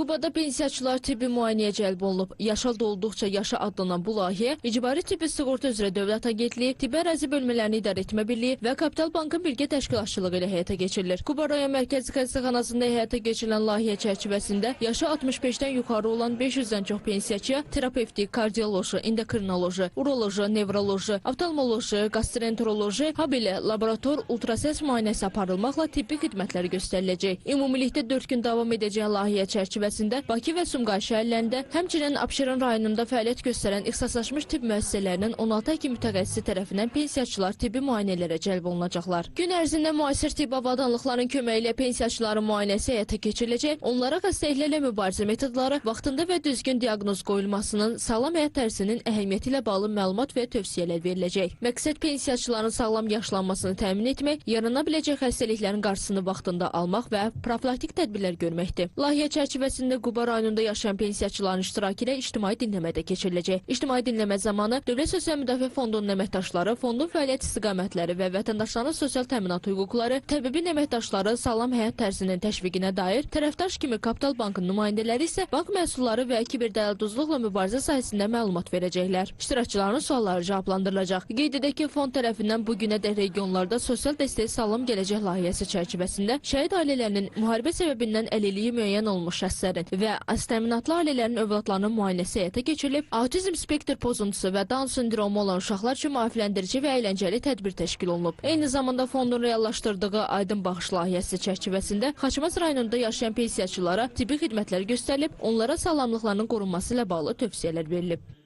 Qubada pensiyaçılar tibbi müayinəyə cəlb olunub. Yaşal dolduqca yaşa adlanan bu layihə İcbari Tibbi Sığorta üzrə Dövlət Agentliyi, Tibbi Ərazi Bölmələrini İdarə Etmə Birliyi və Kapital Bankın birgə təşkilatçılığı ilə həyata keçirilir. Quba rayon Mərkəzi Xəstəxanasında həyata keçirilən layihə çərçivəsində yaşı 65-dən yuxarı olan 500-dən çox pensiyaçıya terapevtik, kardioloji, endokrinoloji, uroloji, nevroloji, oftalmoloji, gastroenteroloji, habelə laborator ultrasəs müayinəsi aparılmaqla tibbi xidmətlər göstəriləcək. Ümumilikdə 4 gün davam edəcək layihə çərçivəsində Bakı və Sumqayıt şəhərlərində, həmçinin Abşeron rayonunda fəaliyyət göstərən ixtisaslaşmış tibb müəssisələrinin 16 həkim mütəxəssisi tərəfindən pensiyaçılar tibbi müayinələrə cəlb olunacaqlar. Gün ərzində müasir tibbi avadanlıqların köməyi ilə pensiyaçıların müayinəsi həyata keçiriləcək, onlara xəstəliklərlə mübarizə metodları, vaxtında və düzgün diaqnoz qoyulmasının, sağlam həyat tərzinin əhəmiyyəti ilə bağlı məlumat və tövsiyələr veriləcək. Məqsəd pensiyaçıların sağlam yaşlanmasını təmin etmək, yarana biləcək xəstəliklərin qarşısını vaxtında almaq və profilaktik tədbirlər görməkdir. Layihə çərçivəsində Quba rayonunda yaşayan pensiyaçıların iştirakı ilə ictimai dinləmə də keçiriləcək. İctimai dinləmə zamanı Dövlət Sosial Müdafiə Fondunun əməkdaşları, fondun fəaliyyət istiqamətləri və vətəndaşların sosial təminat hüquqları, təbibin əməkdaşları sağlam həyat tərzinin təşviqinə dair, tərəfdaş kimi Kapital Bankın nümayəndələri isə bank məhsulları və kiberdələduzluqla mübarizə sahəsində məlumat verəcəklər. İştirakçıların sualları cavablandırılacaq. Qeyd edək ki, fond tərəfindən bu günədək regionlarda sosial dəstək sağlam gələcək layihəsi çərçivəsində şəhid ailələrinin müharibə səbəbindən əlilliyi müəyyən olmuş şəxslərin və az təminatlı ailələrin övladlarının müayinəsi həyata keçirilib, autizm spektr pozuntusu və Down sindromu olan uşaqlar üçün maarifləndirici və əyləncəli tədbir təşkil olunub. Eyni zamanda fondun reallaşdırdığı Aydın Baxış layihəsi çərçivəsində Xaçmaz rayonunda yaşayan pensiyaçılara tibbi xidmətlər göstərilib, onlara sağlamlıqlarının qorunması ilə bağlı tövsiyələr verilib.